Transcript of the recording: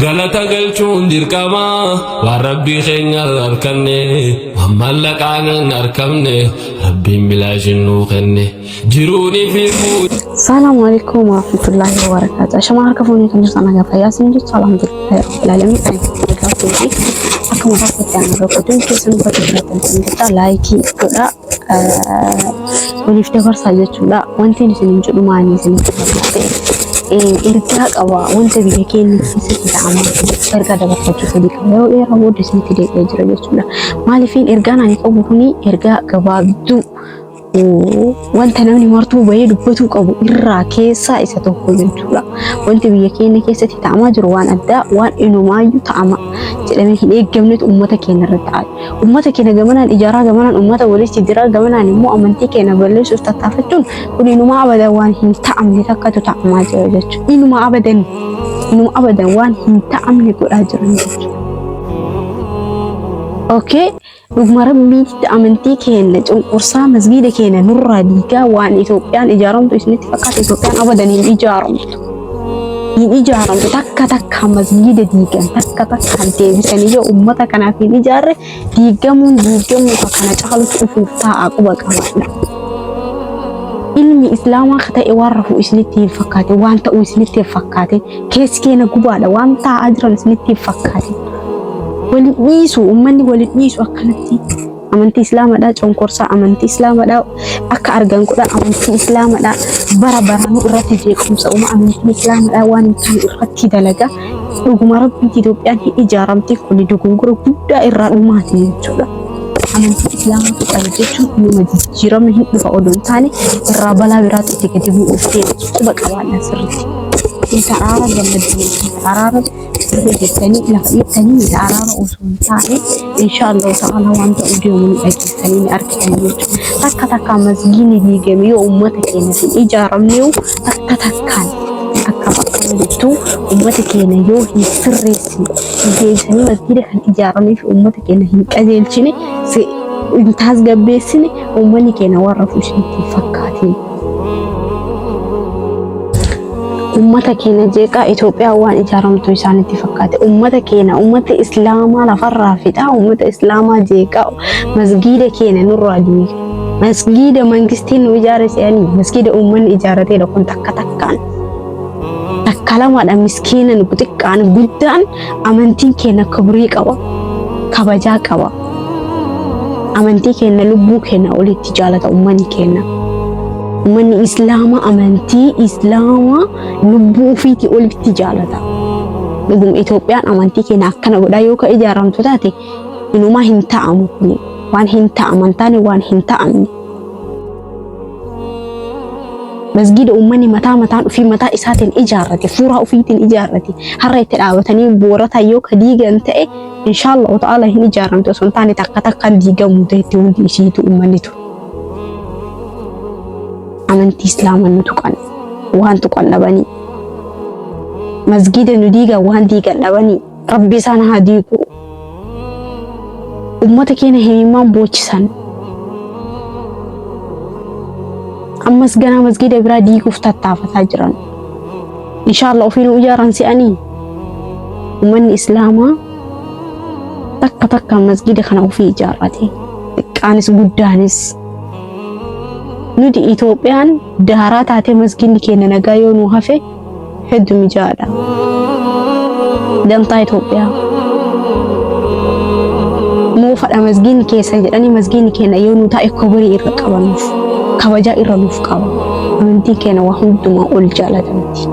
Galata galchuun dirqama waan Rabbii keenyarra arkanne, waan maallaqaan hin arkamne Rabbiin bilaashin nuu kenne. Jiruunii fi Salaamu alaikum warahmatullahi wabarakatuh. Ashama harka fuunee kan jirtan nagaa fayyaa isin jirtu, alhamdulillahi rabbil alamin. Ani nagaa fuunee akkuma tokkotti aan irra qotuun keessan bakka jiraatan isin jecha laayikii godhaa, waliif dabarsaa jechuudha. Wanti isin hin jedhu maali isinitti fakkaate? Ergaa qaba, wanta biyya keenya keessatti ta'amaa jiru ergaa dabarfachuu fedhii qaba. Yeroo dheeraa booda isinitti deebi'ee jira jechuudha. Maaliifin ergaan ani qabu kuni ergaa gabaabduu wanta namni martuu bahee dubbatuu qabu irraa keessaa isa tokko jechuudha. Wanti biyya keenya keessatti ta'amaa jiru waan addaa, waan inumaayyuu ta'ama jedhamee hin eeggamnetu uummata keenya irratti ta'a. Uummata keenya gamanaan ijaaraa, gamanaan uummata walitti diraa, gamanaan immoo amantii keenya balleessuuf tattaafachuun kun inumaa abadan waan hin ta'amne takkatu ta'amaa jira jechuudha. Inumaa abadan, inuma abadan waan hin ta'amne godhaa jiran jechuudha. Okay. Dhuguma Rabbiitti amantii keenya cunqursaa, masgiida keenya nurraa diigaa waan Itoophiyaan ijaaramtu isinitti fakkaata? Itoophiyaan abadan hin ijaaramtu. Hin ijaaramtu. Takka takkaan masgiida diigan takka takkaan deebisanii yoo uummata kanaaf hin ijaarre, diigamuun diigamuu ka kana caalutti dhufuuf taa'a, quba qabaadha. Ilmi Islaamaa ka ta'e waan rafu isinitti hin fakkaate, waan ta'u isinitti hin fakkaate, keessi keenya gubaadha, waan taa'aa jiran isinitti hin fakkaate. Wali dhiisu, uummanni wali dhiisu akkanatti amantii Islaamadhaa conkorsaa, amantii Islaamadhaa akka argan godha, amantii Islaamadhaa bara baranuu irratti jeequmsa uuma, amantii Islaamadhaa waan hin taane irratti dalaga. Dhuguma Rabbiitti Itoophiyaan hin ijaaramti, kuni dogongora guddaa irraa dhumaati jechuudha. Amantii Islaamaa tuqan jechuun inuma jijjiiramni hin dhufa odoo hin taane, irraa balaa biraatti itti gadi bu'uuf deema, quba qabaadha sirriitti. Inta araara gammaddanii, inta araara sirrii jettanii lafa dhiittanii miti, araara osoo hin taane, inshaallahu ta'ala waan ta'uu deemu ni dhageessanii ni argitanii jechuudha. Takka takkaan masgiinni diigame yoo uummata keenya hin ijaaramne, takka takkaan akka bakka jettu uummata keenya yoo hin sirreessine, deebisanii masgiida kan ijaaramee fi uummata keenya hin qajeelchine, hin taasgabbeessine, uummanni keenya warra isinitti hin fakkaatin. Uummata keenya jeeqaa Itoophiyaa waan ijaaramtu isaanitti fakkaate. Uummata keenya, uummata Islaamaa lafarraa fixaa, uummata Islaamaa jeeqaa, masgiida keenya nurraa diiga. Masgiida mangistiin nu ijaare se'anii masgiida uummanni ijaarrateedha kun takka takkaan. Takka lamaadha, miskiinan xiqqaan guddaan amantiin keenya kibrii qaba. Kabajaa qaba. Amantii keenya lubbuu keenya olitti jaalata uummanni keenya. Uummanni Islaamaa amantii Islaamaa lubbuu ofiitii olitti jaalata. Dhuguma Itoophiyaan amantii keenya akkana godhaa yoo ka ijaaramtu taate, inumaa hin ta'amu, kuni waan hin ta'aman taane, waan hin ta'amne. Masgiida uummanni mataa mataan ofii mataa isaatiin ijaarrate, fuuraa ofiitiin ijaarrate, har'a itti dhaabatanii boorataa yoo ka diigan ta'e, inshaallahu ta'ala hin ijaaramte osoo hin taane, takka takkaan diigamuu ta'etti hundi isiitu uummannitu. Amantii Islaamaa nu tuqan waan tuqan dhabanii. Masgiida nu diigan waan diigan dhabanii. Rabbi isaan haa diigu. Uummata keenya himimmaan boochisan. Ammas ganaa masgiida biraa diiguuf tattaafataa jiran. Inshaallah ofiinuu ijaaran se'anii. Uummanni Islaamaa takka takkaan masgiida kana ofii ijaarrate. Xiqqaanis guddaanis. Nuti Itoophiyaan daaraa taatee masgiidni keenya nagaa yoo nu hafe hedduu mijaa'aadha. Gamtaa Itoophiyaa. Moofadha masgiidni keessan jedhanii, masgiidni keenya yoo nu taa'e kobirii irra qaba nuuf. Kabajaa irra nuuf qaba. Amantiin keenya waa hundumaa ol jaalatamti.